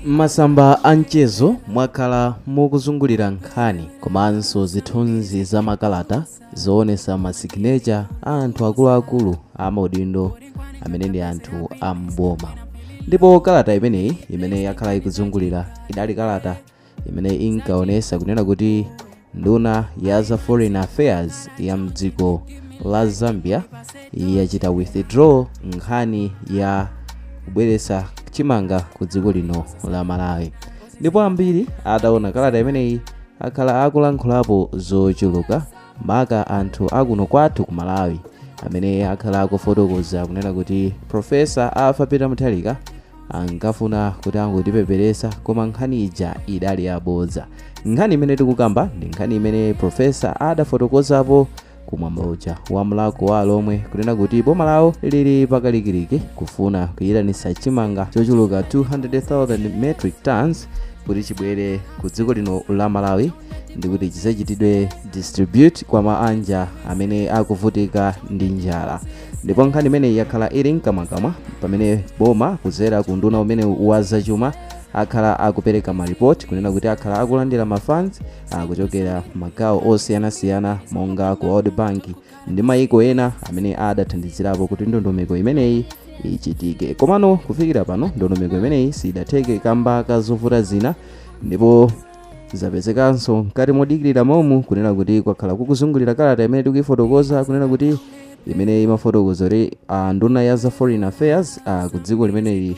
M'masamba a mchezo mwakhala mukuzungulira nkhani komanso zithunzi za makalata zoonesa ma signature a anthu akuluakulu a maudindo amene ndi anthu a m'boma. Ndipo kalata imeneyi imene yakhala ikuzungulira idali kalata imene inkaonesa kunena kuti nduna ya za Foreign Affairs ya mdziko la Zambia yachita withdraw nkhani ya kubweretsa chimanga ku dziko lino la Malawi. Ndipo ambiri ataona kalata imeneyi akhala akulankhulapo zochuluka, maka anthu akuno kwathu ku Malawi amene akhala akufotokoza kunena kuti Professor Arthur Peter Mutharika ankafuna kuti angotipeperesa, koma nkhani ija idali yabodza. Nkhani imene tikukamba ndi nkhani imene Professor adafotokozapo kumwamba uja wa Mlakho wa Alomwe kunena kuti boma lawo lili pakalikiliki kufuna kuyitanitsa chimanga chochuluka 200,000 metric tons kuti chibwere ku dziko lino la Malawi ndi kuti chizachitidwe distribute kwa maanja amene akuvutika ndi njala. Ndipo nkhani imeneyi yakhala ili mkamwakamwa pamene boma kudzera ku nduna umene wa zachuma akhala akupereka maripoti kunena kuti akhala akulandira ma funds akuchokera magawo osiyanasiyana monga ku World Bank ndi mayiko ena amene adathandizirapo kuti ndondomeko imeneyi ichitike. Komano kufikira pano ndondomeko imeneyi sidatheke kamba ka zovuta zina, ndipo zapezekanso mkati modikirira momu kunena kuti kwakhala kukuzungulira kalata imene tikuifotokoza kunena kuti imene imafotokoza kuti nduna ya za Foreign Affairs ku dziko limeneli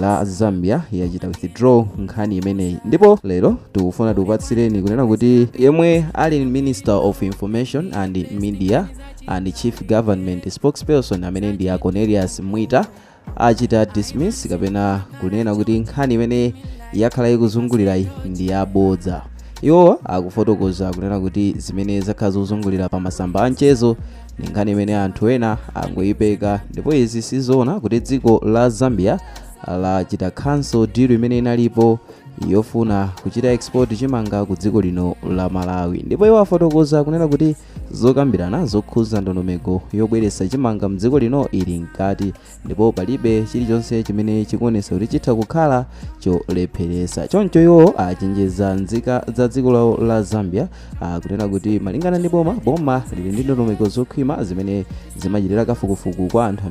la Zambia yachita withdraw nkhani imeneyi. Ndipo lero tikufuna tikupatsireni kunena kuti yemwe ali Minister of Information and Media and Chief Government Spokesperson amene ndi a Cornelius Mwita achita dismiss kapena kunena kuti nkhani imene yakhala ikuzungulirayi ndi yabodza. Iwo akufotokoza kunena kuti zimene zakhala zikuzungulira pa masamba a mchezo ndi nkhani imene anthu ena angoyipeka, ndipo izi sizoona kuti dziko la Zambia lachita cancel deal imene inalipo yofuna kuchita export chimanga ku dziko lino la Malawi. Ndipo iwo afotokoza kunena kuti zokambirana zokhuza ndondomeko yobweretsa chimanga mdziko lino ili mkati, ndipo palibe chilichonse chimene chikuonetsa kuti chitha kukhala cholepheresa. Choncho iwo achenjeza nzika za dziko lawo la Zambia kunena kuti malingana ndi boma, boma lili ndi ndondomeko zokhwima zimene zimachitira kafukufuku kwa anthu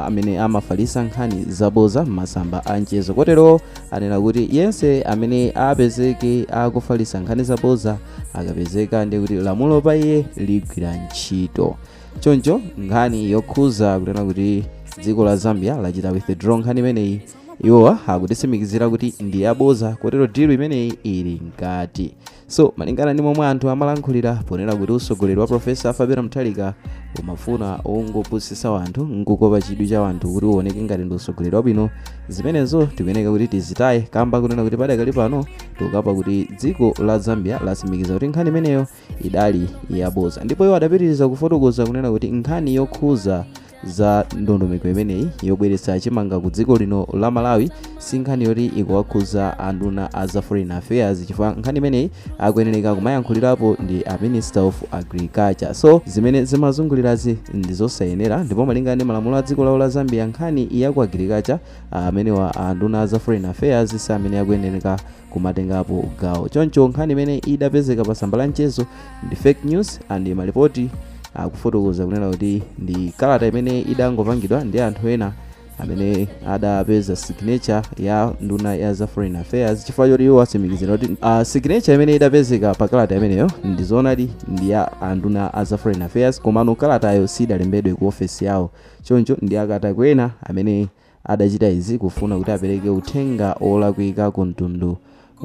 amene amafalitsa nkhani zaboza m'masamba a mchezo. Kotero anena kuti yense amene apezeke akufalitsa nkhani zaboza akapezeka ndi kuti lamulo pa iye ligwira ntchito. Choncho nkhani yokhuza kunena kuti dziko la Zambia lachita withdraw nkhani imeneyi, iwowa akutitsimikizira kuti ndi yaboza, kotero deal imeneyi ili mkati. So malingana ndi momwe anthu amalankhulira ponena kuti utsogoleri wa Professor Arthur Peter Mutharika umafuna ungopusisa wanthu nkukopa chidwi cha wanthu kuti uoneke ngati ndi utsogoleri wabwino, zimenezo tikuyeneka kuti tizitaye, kamba kunena kuti padakali pano tikukamba kuti dziko la Zambia latsimikiza kuti nkhani imeneyo idali yaboza. Ndipo iwo adapitiriza kufotokoza kunena kuti nkhani yokhuza za ndondomeko imeneyi yobweretsa chimanga ku dziko lino la Malawi si nkhani yoti ikuwakhuza anduna a za Foreign Affairs, chifukwa nkhani imeneyi akuyenereka kumayankhulirapo ndi a Minister of Agriculture. So zimene zimazungulirazi ndi zosayenera, ndipo malingana ndi malamulo a dziko lawo la Zambia, nkhani ya ku agriculture amenewa anduna a za Foreign Affairs si amene akuyenereka kumatengapo gawo. Choncho nkhani imene idapezeka pa tsamba la mchezo ndi fake news, and malipoti akufotokoza kunena kuti ndi kalata imene idangopangidwa ndi anthu ena amene adapeza signature ya nduna ya za Foreign Affairs, chifukwa choti iwo atsimikizira kuti signature imene idapezeka pa kalata imeneyo ndi zoonadi ndi ya anduna a za Foreign Affairs, komano kalatayo sidalembedwe ku ofesi yawo. Choncho ndi akatakwe ena amene adachita izi kufuna kuti apereke uthenga olakwika ku mtundu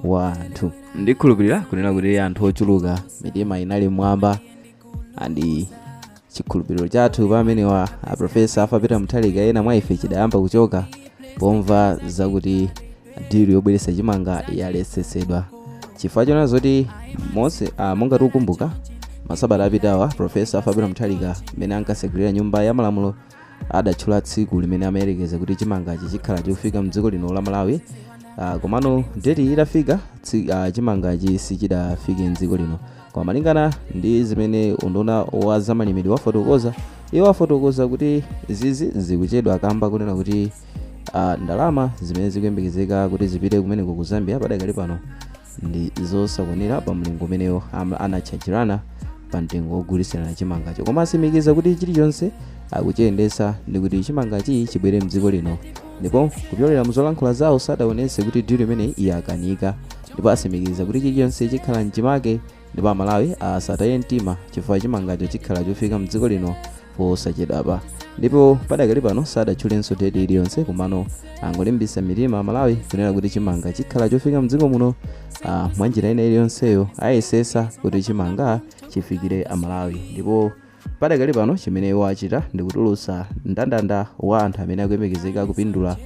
wa anthu. Ndikhulupirira kunena kuti anthu ochuluka mitima inali mwamba and chikhulupiriro chathu pa amenewa a Professor Arthur Peter Mutharika ena mwa ife chidayamba kuchoka pomva zakuti deal yobweretsa chimanga yaletsetsedwa, chifukwa chonena zoti monse monga tikukumbuka masabata apitawa, Professor Arthur Peter Mutharika mmene ankasegulira nyumba ya malamulo adatchula tsiku limene amayerekeza kuti chimangachi chikhala chikufika mdziko lino la Malawi. Komano date itafika, chimangachi sichidafike mdziko lino. Koma malingana ndi zimene unduna wa zamalimidwe wafotokoza, iwo afotokoza kuti zizi zikuchedwa kamba kunena kuti Ndalama zimene zikuyembekezeka kuti zipite kumeneko ku Zambia padakali pano ndi zosakwanira pa mlingo umenewo anatchajirana pa mtengo wogulitsirana chimangacho, koma asimikiza kuti chilichonse akuchiyendesa ndi kuti chimangachi chibwere mdziko lino. Ndipo kupyolera muzolankhula zawo sadaonese kuti deal imeneyi iyakanika, ndipo asimikiza kuti chilichonse chikhala mchimake, ndipo Amalawi asataye mtima chifukwa chimangacho chikhala chofika mdziko lino posachedwapa. Ndipo padakali pano sadatchulenso date iliyonse, komano angolimbisa mitima Amalawi kunena kuti chimanga chikhala chofika mdziko muno mwanjira ina iliyonseyo. Ayesesa kuti chimanga chifikire Amalawi, ndipo padakali pano chimene wachita ndikutulutsa mndandanda wa anthu amene akuyembekezeka kupindula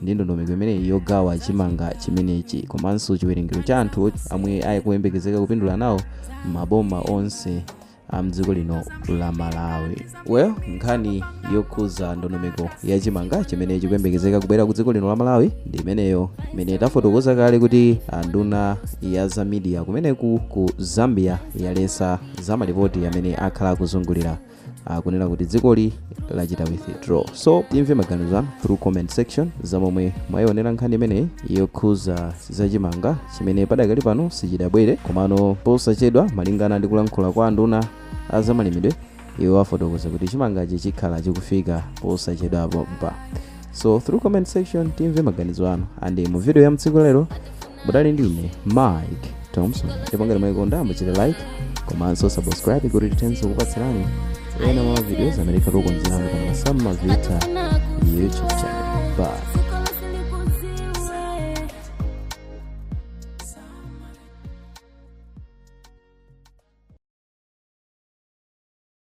ndi ndondomeko imeneyi yogawa chimanga chimenechi, komanso chiwerengero cha anthu amwe akuyembekezeka kupindula nawo maboma onse a mdziko lino la Malawi. Well, nkhani yokhuza ndondomeko ya chimanga chimene chikuyembekezeka kubwera ku dziko lino la Malawi ndi imeneyo, imene tafotokoza kale kuti nduna ya za media kumeneku ku Zambia yalesa za malipoti amene akhala akuzungulira kunena kuti dzikoli lachita withdraw. So timve maganizo anu through comment section za momwe mwayionera nkhani imeneyi yokhuza zachimanga chimene padakali pano sichidabwere, komano posachedwa, malingana ndi kulankhula kwa nduna azamalimidwe, iwo afotokoza kuti chimangachi chikhala chikufika posachedwapo pa. So through comment section timve maganizo anu. And mu video ya mtsiku lero mudali ndine Mike Thompson, ndipo ngati mwayikonda muchite like komanso subscribe kuti tithenso kupatsirani ena mwa videos amene tikukonzerani pano pa Sam Mavita YouTube channel. Bye.